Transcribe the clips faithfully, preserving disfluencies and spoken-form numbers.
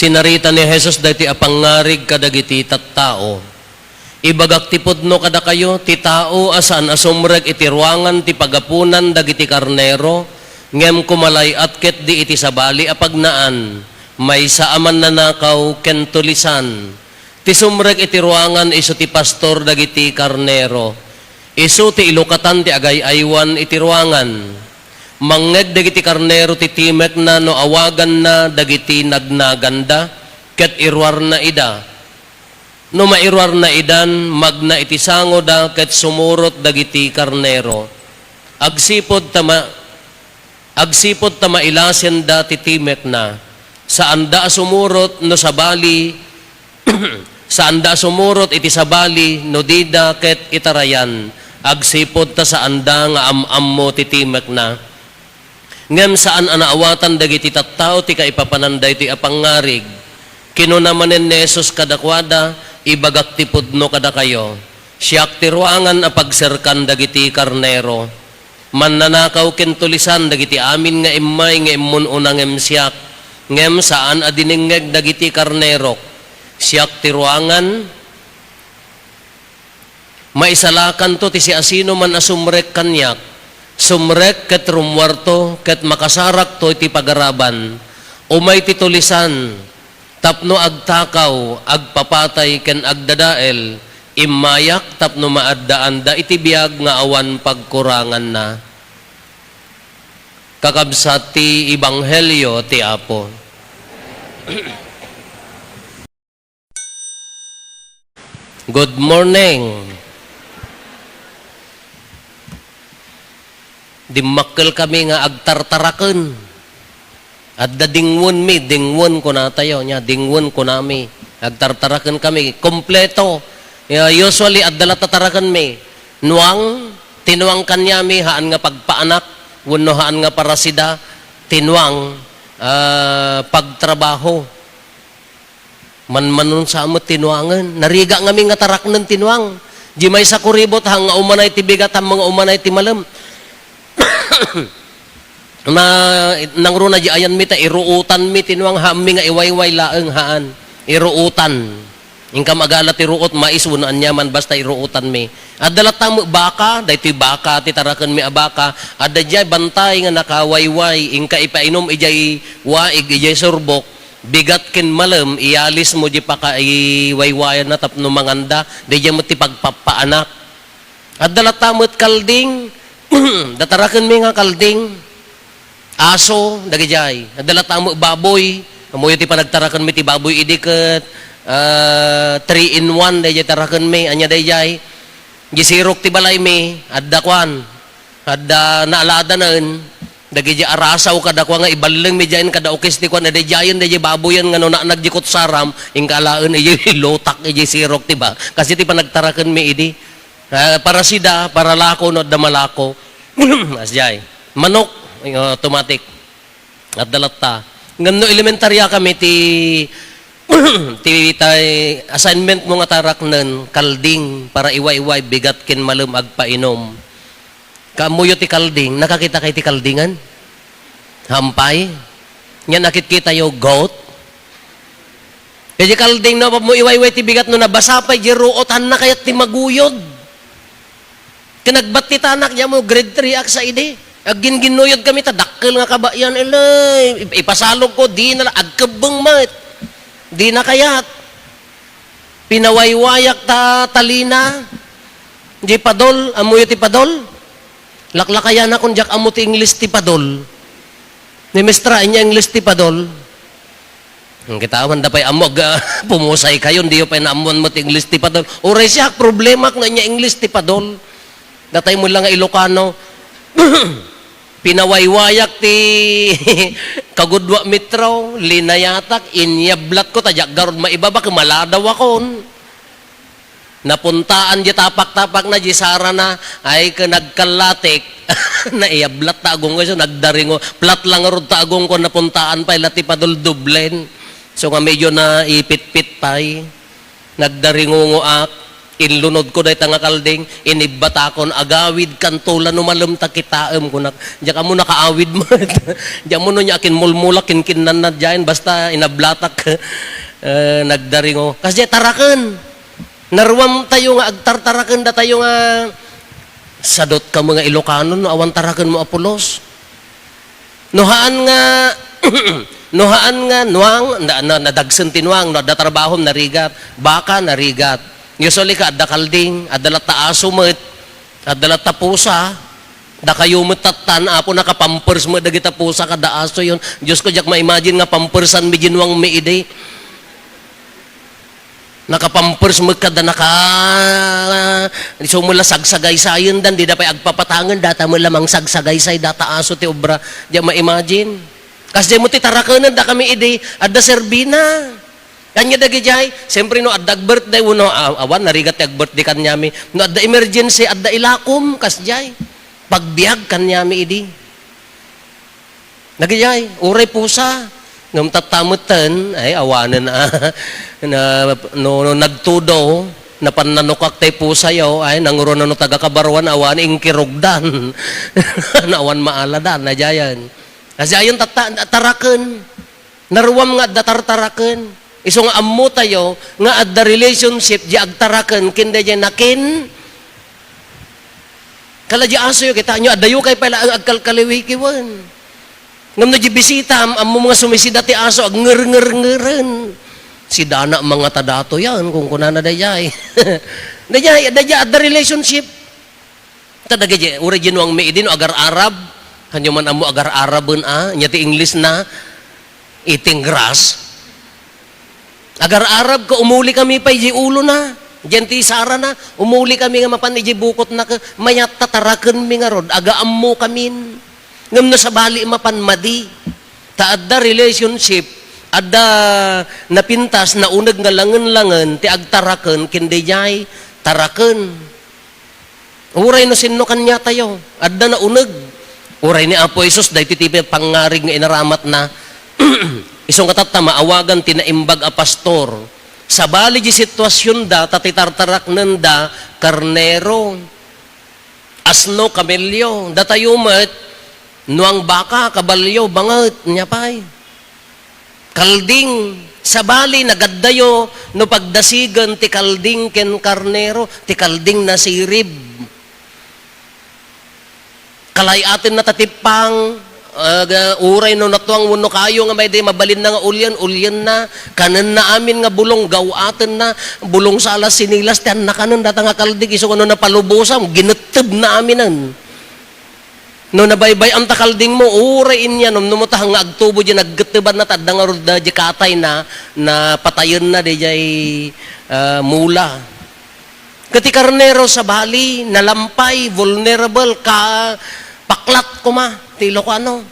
Pinarita ni Jesus daytoy a pangngarig kadagiti tattao. Ibagak ti pudno kadakayo, ti tao a saan a sumrek iti ruangan ti pagapunan dagiti karnero, ngem kumalay-at ketdi iti sabali a pagnaan, maysa a mannanakaw ken tulisan. Ti sumrek iti ruangan isu ti pastor dagiti karnero. Isu ti ilukatan ti agay-aywan iti ruangan. Mangngeg dagiti karnero ti timekna no awaganna dagiti nagnaganda, ket iruarna ida. No mairuarna idan, magna iti sangoda ket sumurot dagiti karnero. Agsipud ta ma-, agsipud ta mailasenda ti timekna, saanda a sumurot no sabali, saanda a sumurot iti sabali no dida ket itarayan, agsipud ta saanda nga am-ammo ti timekna. Ngem saan a naawatan dagiti tattao ti kaipapanan daytoy a pangngarig. Kinuna manen ni Jesus kadakuada, "Ibagak ti pudno kadakayo. Siak ti ruangan a pagserkan dagiti karnero. Mannanakaw ken tulisan dagiti amin nga immay nga immun-una ngem siak, ngem saan a dinengngeg dagiti karnerok. Siak ti ruangan." Maisalakanto ti siasinoman a sumrek kaniak. Sumrek ket rummuarto ket makasarakto iti pagaraban. Umay ti tulisan tapno agtakaw, agpapatay ken agdadael, immayak tapno maaddaanda iti biag nga awan pagkuranganna. Kakabsat ti Ebanghelio ti Apo. Good morning. Dimmakkel kami nga agtartaraken. Adda dingwen mi, dingwen kunatayo, nya dingwen kunami. Agtartaraken kami, kompleto. Ya, usually, adda la tataraken mi. Nuang, tinuang kaniami, haan nga pagpaanak, wenno haan nga parasida, tinuang, ah, pagtrabaho. Manmanon sa met tinuangen. Narigat ngamin nga taraknen tinuang. Di maysa kuribot, haan nga umanay ti bigat, haan nga umanay ti malem. Na, nangruna di ayanmi ta iruutanmi tinuang, haanmi nga iwayway laeng, haan. Iruutan. Inka magala ti ruot, mais, wenno aniaman, basta iruutanmi. Adda latta met baka, daytoy baka, ti tarakenmi a baka. Adda diay bantay nga nakawayway, inka ipainom idiay waig, idiay surbok. Bigat ken malem, iyalismo di pakaiwaywayanna tapno manganda, daydiay met ti pagpappaanak. Adda latta met kalding, datarakenmi nga kalding, aso, dagidiay. Adda latta met baboy, ammoyo ti panagtarakenmi ti baboy idi ket, ah, three in one, daydiay tarakenmi, ania daydiay. Di sirok ti balaymi, adda kuan, adda naaladanen. Dagiti arasaw kadakuada nga iballengmi diay kada ukis ti kuan, daydiayen, daydiay baboyen nga no naanag di kutsaram, inka alaen, idiay lutak, idiay sirok ti ba-, kasi ti panagtarakenmi idi. Ah, parasida, paralako, no adda malako. Asdiay. Manok, eh, automatic. Adda latta. Ngem no elementaria kami ti, ti tay assignment mo nga taraknen, kalding, para iwayway, bigat ken malem agpainom. Kaammoyo ti kalding, nakakita kay ti kaldingen? Hampay? Nya nakitkitayo, goat? Kay di kalding, no, mo iwayway ti bigat, no nabasa pay di ruot, hanna kayat ti maguyod. Ken nagbattitanak, diay mo, grade three ak sa idi. Agginginnuyod kami, ta dakkel nga kabayan, elay, ip-, ipasalog ko, di na la, agkebbeng met. Di na kayat. Pinawaywayak ta talina. Di padol, ammoyo ti padol? Laklakayanakon, diak ammo ti English ti padol. Ni Mestra, ania English ti padol? Kita man da pay ammo, aga, pumusay kayo, diyo pay naammuan met ti English ti padol. Uray siak, problemak no ania English ti padol. Datay mo lang nga Ilocano. Pinawaywayak ti kagudua metro, linayatak, inyablat ko, ta diak garud maibaba, ket maladaw akon. Napuntaan di tapak-tapakna, di sarana, ay, ken nagkallatik. Naiyablat ta agong ko, so nagdaringo, plat lang rod ta agong ko, napuntaan pay la ti padol dublen. So nga medyo naipitpit pay. Nagdaringungoak. Inlunodko dayta nga kalding, inibbatakon, "Agawidkanto la no malem ta kitaem," kunak. Diak ammo nakaawid met. Diak ammo no nia kinmulmulak, kinkinnannad diayen, basta inablatak, eh, nagdaringo. Kasdiay taraken. Naruamtayo nga agtartaraken datayo nga, "Sadutka met nga Ilocano no awan tarakenmo a pulos." No haan nga, no haan nga nuang, na, na, nadagsen ti nuang, no adda trabahom, narigat. Baka, narigat. Usually ka, adda kalding, adda latta aso met, adda latta pusa, dakayo met tattan, Apo, naka-Pampers met dagita pusa kada asoyon. Diosko, diak ma-imagine nga Pampersanmi diay nuangmi idi. Naka-Pampers met kada naka, isu met la sagsagaysayendan, dida pay agpapatangen, data met la mangsagsagaysay, data aso ti obra. Diak ma-imagine. Kasdiay met ti tarakenendakami idi, adda serbina. Ania dagidiay, siyempre no adda ag-birthday wenno, a-, awan, narigat ti ag-birthday kaniami. No adda emergency, adda ilakom, kasdiay. Pagbiag kaniami idi. Dagidiay, uray pusa. Ngem tatta metten, ay, awanen a, na, no, no nagtudo, napan nanukak tay pusayo, ay, nangruna no taga-Cabarruan, awan, inkirugdan. Awan maaladan, nadiayen. Nadiayen tatta, taraken. Naruam nga adda tartaraken. Isu nga ammotayo nga adda relationship diay agtaraken ken daydiay nakin-, kala diay asoyo, kitaenyo, adayo kay pay laeng agkalkaliwikiwen. Ngem no diay bisitam, ammom nga sumisida ti aso, agngerngerngeren. "Sidana mangata datoyen," kunkunana daydiay. Daydiay, daydiay adda relationship. Ta dagiti, uray diay nuangmi idi no agar-arab, kaanyo man ammo agar-araben a, nia ti English na, eating grass. Agar-arab ka, umuli kami pay diay ulona, diay ti sarana, umuli kami nga mapan idiay bukotna, ket mayat ta tarakenmi ngarud, agaammo kamin. Ngem no sabali mapan madi, ta adda relationship, adda napintas, nauneg nga langen-langen ti agtaraken ken daydiay taraken. Uray no sinno kaniatayo, adda nauneg. Uray ni Apo Jesus, daytoy ti pangngarig nga inaramatna. Isu nga tatta, maawagan ti naimbag a pastor. Sabali diay situasionda, ta ti tartaraknenda, karnero, asno, kamelio. Datayo met, nuang baka, kabalio, banget, nia pay. Kalding, sabali, nagaddayo no pagdasigen ti kalding ken karnero, ti kalding nasirib. Kalay-atenna ta tippang, aga, uray no natuang wenno kayo nga maydi mabalinna nga ulien, ulienna, kanenna amin nga bulong, gaw-atenna, bulong sala sinilas, ti annakanen data nga kalding, isu nga no napalubosam, ginettebna aminen. No nabaybay-am ta kaldingmo, uray inyanom, no mutahang nga agtubo diay naggettebanna, ta adda ngarud diay katayna, napatayenna diay, ah, mula. Ket ti karnero sabali, nalampay, vulnerable, ka-, paklat koma, ti Ilocano.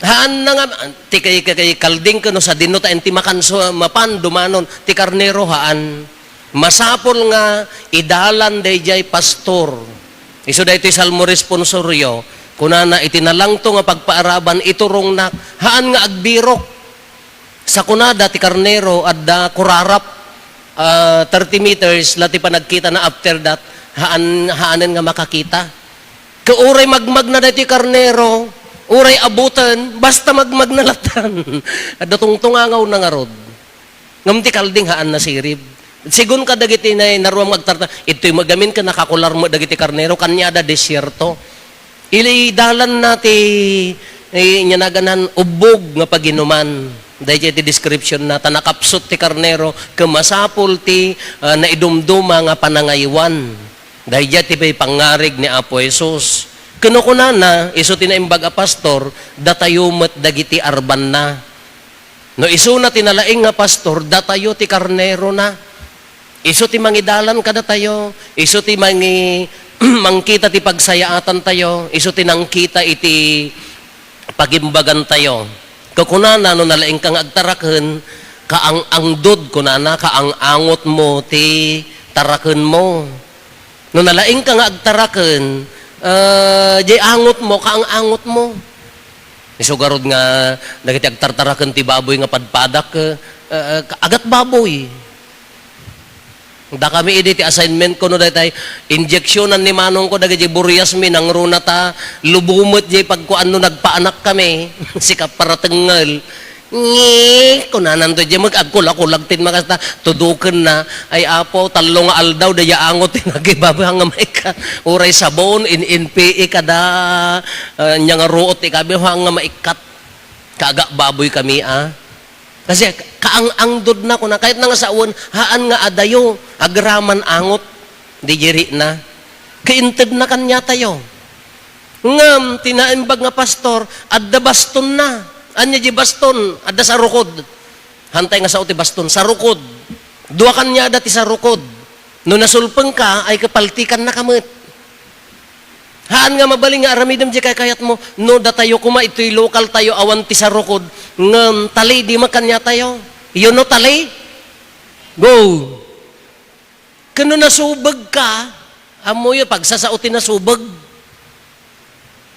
Haanna nga, ti kay, kay, kay kalding ken no sadino ta inti makanso, mapan, dumanon. Ti karnero, haan. Masapul nga idalan daydiay pastor. Isu daytoy Salmo responsorio, kunana, "Iti nalangto nga pagpaaraban, iturongnak, haan nga agbirok." Sakunada ti karnero, adda kurarap, ah, thirty meters la ti panagkitana, after that, haan, haanen nga makakita. Ket uray magmagna daytoy karnero, uray abuten, basta magmagna lattan. Adda tungtungangawna ngarud. Ngem ti kalding, haan nasirib. Segun kadagiti nay-, naruam nga agtarta-, idtoy met gamin ket nakakular met dagiti karnero, kaniada desierto. Idalanna ti, eh, nia naganan ubbog nga paginuman. Daydiay ti description na, ta nakapsut ti karnero, ket masapul ti, ah, naidumduma nga panangaywan. Daydiay ti pangngarig ni Apo Jesus. Ket no kunana, isu ti naimbag a pastor, datayo met dagiti arbanna. No isuna ti nalaing nga pastor, datayo ti karnerona. Isu ti mangidalan kadatayo, isu ti mangi-, mangkita ti pagsayaatantayo, isu ti nangkita iti pagimbagantayo. Kakunana, no nalaingka nga agtaraken, kaang-angdod, kunana, kaang-angotmo ti tarakenmo. No nalaingka nga agtaraken, ah, diay angotmo, kaang-angotmo. Isu garud nga dagiti agtartaraken ti baboy nga padpadak, eh, eh, agat baboy. Dakami idi ti assignment ko no daytay, injeksionan ni manongko dagiti buriasmi, nangruna ta lubo met jay pagkuan no nagpaanak kami, sika paratengngel. Ngi, kunananto jay, mag-, agkulakulag tin makasta, tudukenna, ay Apo, tallo nga aldaw, dayta angot ti nagibaba nga maikkat. Uray sabon, in, in P E kada, ah, nya nga ruot, ikabi, nga maikkat. Kaga baboy kami, ah. Kasi kaang-angdod na kuna, kahit na nga sawen, haan nga adayo, agraman angot, di jiri na. Kainted na kanya tayo. Ngem, ti naimbag nga pastor, adda baston na. Anya di baston, adda sarukod. Hantay nga sao ti baston, sarukod. Dua kanya adda ti sarukod. No nasulpeng ka, ay kapaltikan na ka met. Haan nga mabalin nga aramidem di kaykayat mo, no datayo kuma itoy lokal tayo awan ti sarukod, ngem tali di makanya tayo. You know tali? Go! Ken no nasubeg ka, ammoyo, pagsasao ti nasubeg.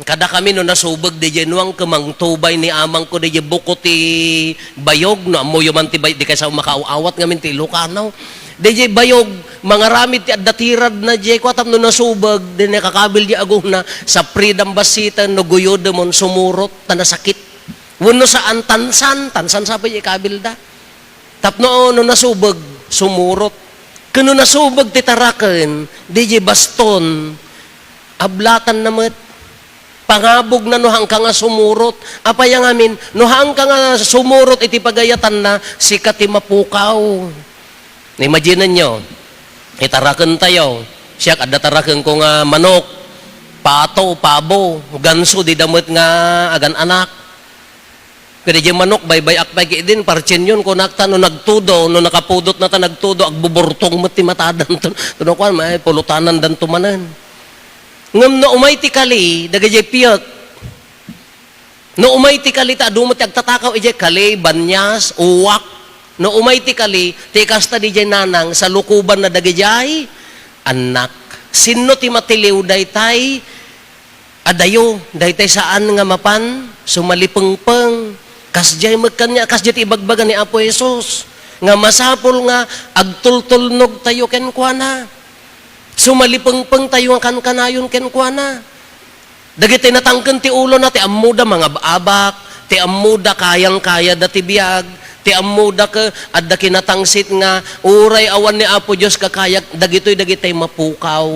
Kada kami no nasubeg, di jay nuang kemang tubay ni amangko, di jay buko ti bayog, no ammoyo man ti bayog, di kay sao makaaw-awat ngamin ti Ilocano. Di jay bayog, mangaramid ti adda tirad na jay, kua tapno nasubeg, di nakakabil di agona, sa freedom basita, no guyodemon, sumurot, ta nasakit. Wenno saan, tansan, tansan sa pay ikabil da. Tapno no nasubeg, sumurot. Ken no nasubeg ti taraken, di jay baston, ablatan na met. Pangabog na no haanka nga sumurot. Apay a ngamin, no haanka nga sumurot iti pagayatanna, sika ti mapukaw. Imagine-nyo, itaraken tayo. Siak, adda taraken ko nga manok, pato, pabo, ganso, di da met nga agan-anak. Kadi di manok, baybay-ak pay ki din, partsien yon, kunak ta, no nagtudo, no nakapudot na ta nagtudo, agbuburtong met ti matadan to. Tuno kuan, may pulutanan dan to manen. Ngem no umay ti kali, dagiti piek. No umay ti kali, ta adu met ti agtatakaw, idiay kali, banias, uwak. No umay ti kali, ti kasta didiay nanang, salukoban na dagiti annak. Sinno ti matiliw daytay? Adayo, daytay saan nga mapan sumalipengpeng. Kasdiay met kaniak, kasdiay ti ibagbaga ni Apo Jesus, nga masapul nga agtultulnog tayo kenkuana. Sumalipengpeng tayo nga kankanayon kenkuana. Dagiti natangken ti ulona, ti ammoda mangab-abak, ti ammoda kayang-kayada ti biag, ti ammoda ket adda kinatangsit nga uray awan ni Apo Dios kakayak, dagitoy dagiti mapukaw.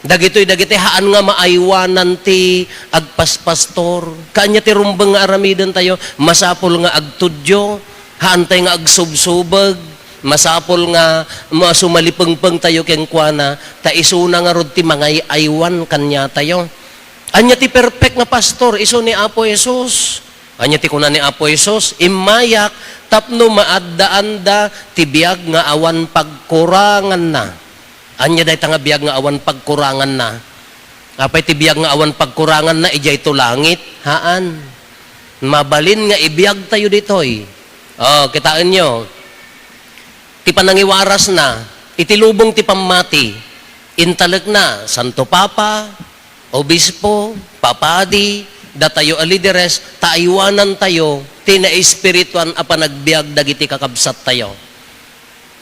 Dagitoy dagiti haan nga maaywanan ti agpaspastor. Kaanya ti rumbeng nga aramiden tayo, masapul nga agtudyo, haantay nga agsubsubeg, masapul nga ma-, sumalipengpeng tayo kenkuana, ta isuna ngarud ti mangay-aywan kaniatayo. Ania ti perfect nga pastor? Isu ni Apo Jesus. Ania ti kuna ni Apo Jesus? Immayak tapno maaddaanda ti biag nga awan pagkuranganna. Ania dayta nga biag nga awan pagkuranganna? Apay ti biag nga awan pagkuranganna? Idiay to langit? Haan. Mabalin nga ibiag tayo ditoy. Oh, kitaenyo. Ti panangiwarasna, iti lubong ti pammati, intalekna, Santo Papa, Obispo, Papadi, datayo a lideres, ta aywanantayo ti naespirituan a panagbiag dagiti kakabsattayo.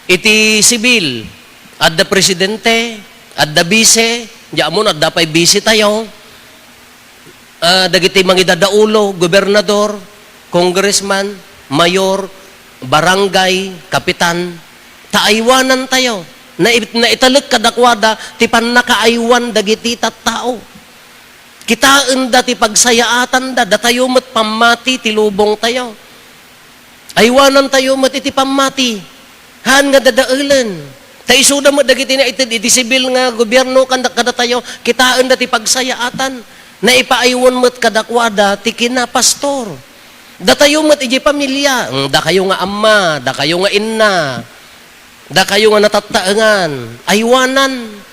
Iti sibil, adda presidente, adda bise, di ammon adda pay bise tayo, ah, dagiti mangidadaulo, gobernador, congressman, mayor, barangay, kapitan, ta aywanantayo. Nai-, naitalek kadakuada ti pannakaaywan dagiti tattao. Kitaenda ti pagsayaatanda, datayo met pammati ti lubongtayo. Aywanantayo met iti pammati. Haan nga dadaelen. Ta isuda met dagiti naited iti sibil nga gobierno kanda-, kadatayo, kitaenda ti pagsayaatan. Naipaaywan met kadakuada ti kinapastor. Datayo met idiay pamilia, mm, dakayo nga amma, dakayo nga inna, dakayo nga natattaengan, aywanan.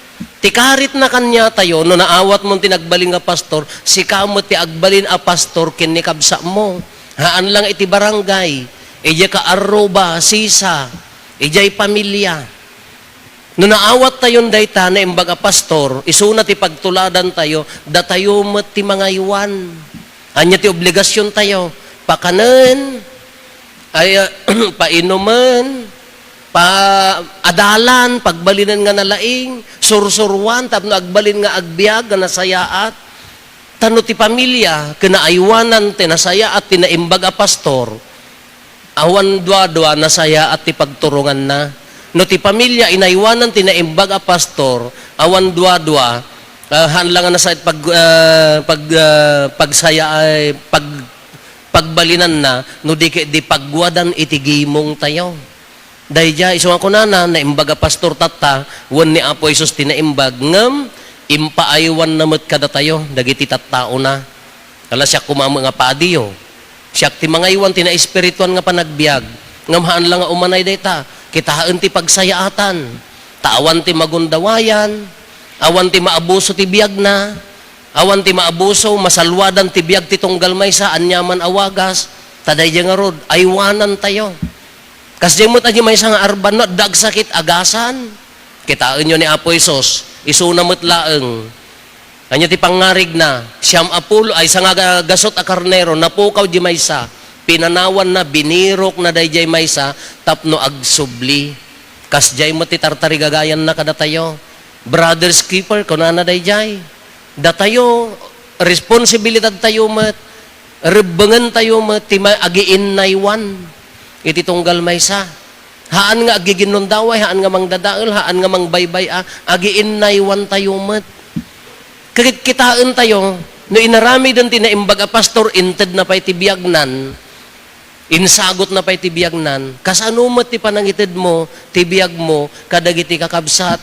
Ti karitna kaniatayo, no naawatmon ti nagbalin nga pastor, sika met ti agbalin a pastor ken ni kabsatmo. Haan lang iti barangay, idiay kaarruba, sisa, idiay pamilia. No naawattayon dayta naimbag a pastor, isuna ti pagtuladantayo, datayo met ti mangaywan. Ania ti obligasiontayo? Pakanen, ay, ah, painumen, Pa-, adalan, pagbalinen nga nalaing, sursuruan, tapno agbalin nga agbiag nga nasayaat. Ta no ti pamilia, ken naaywanan ti nasayaat ti naimbag a pastor, awan duadua nasayaat ti pagturonganna. No ti pamilia, inaywanan ti naimbag a pastor, awan duadua, ah, haan la nga nasayaat pag-, ah, pag-, ah, pagsaya-, ay, pag-, pagbalinanna, no di ket di pagwadan iti gimong tayo. Daydiay, isu nga kunana, naimbag a pastor tatta, wen ni Apo Jesus ti naimbag, ngem impaaywanna met kadatayo, dagiti tattaona. Ala, siak koma met nga padiyo. Siak ti mangaywan ti naespirituan nga panagbiag, ngem haan la nga umanay dayta, kitaen ti pagsayaatan. Ta awan ti magundawayan, awan ti maabuso ti biagna, awan ti maabuso, masalwadan ti biag ti tunggal maysa, aniaman a wagas, ta daydiay ngarud, aywanantayo. Kasdiay met a di maysa nga arban no adda agsakit, agasan. Kitaenyo ni Apo Jesus, isuna met laeng. Ania ti pangngarigna? Siam a pulo, ay, sanga ga-, gasut a karnero, napukaw di maysa. Pinanawanna, binirokna daydiay maysa, tapno agsubli. Kasdiay met ti tartarigagayanna kadatayo. Brothers keeper, kunana daydiay. Datayo, responsibilidad tayo met, rebbengen tayo met ti ma-, agiinnaywan iti tunggal maysa. Haan nga agiginnundaway, haan nga mangdadael, haan nga mangbaybay-a, agiinnaywan tayo met. Ket kitaen tayo, no inaramiden ti naimbag a pastor, intedna pay ti biagnan, insagotna pay ti biagnan, kasano met ti panangitedmo ti biagmo kadagiti kakabsat?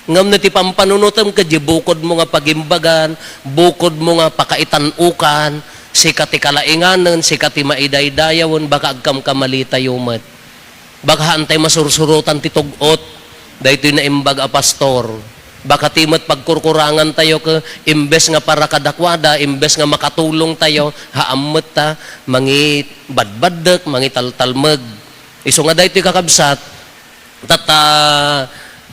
Ngem no ti pampanunotem ket di bukodmo nga pagimbagan, bukodmo nga pakaitan-okan, sika ti kalainganen, sika ti maidaydayawen, baka agkamkamali tayo met. Baka haantay masursurotan ti tug-ot daytoy naimbag a pastor. Baka ti met pagkurkurangan tayo ket imbes nga para kadakuada, imbes nga makatulong tayo, haan met ta mangibadbaddek, mangitaltalmeg. Isu nga daytoy kakabsat, tatta,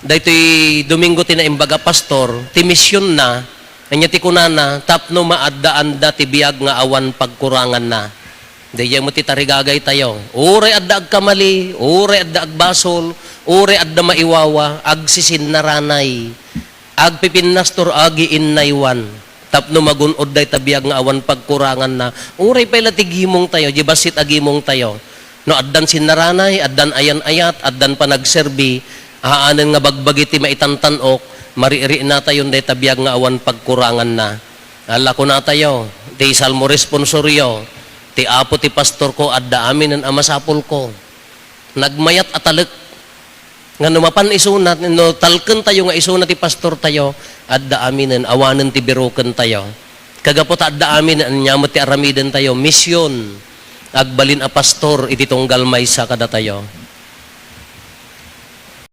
daytoy Domingo ti naimbag a pastor, ti misionna, ania ti kunana, tapno maaddaanda ti biag nga awan pagkuranganna. Daydiay met ti tarigagay tayo. Uray adda agkamali, uray adda agbasol, uray adda maiwawa, agsisinnaranay. Agpipinnastor, agiinnaywan. Tapno magun-od dayta biag nga awan pagkuranganna. Uray pay la ti gimong tayo, di bassit a gimong tayo. No addan sinnaranay, addan ayan-ayat, addan panagserbi, haanen nga bagbagi ti maitantan-ok, maririinatayon dayta biag nga awan pagkuranganna. Ala, kunatayo, ti Salmo responsorio, "Ti Apo ti pastorko, adda aminen a masapulko." Nagmayat a talek. Nga no mapan isuna, no talkentayo nga isuna ti pastortayo, adda aminen, awanen ti birokentayo. Kagapu ta adda aminen, ania met ti aramidentayo? Mision. Agbalin a pastor iti tunggal maysa kadatayo.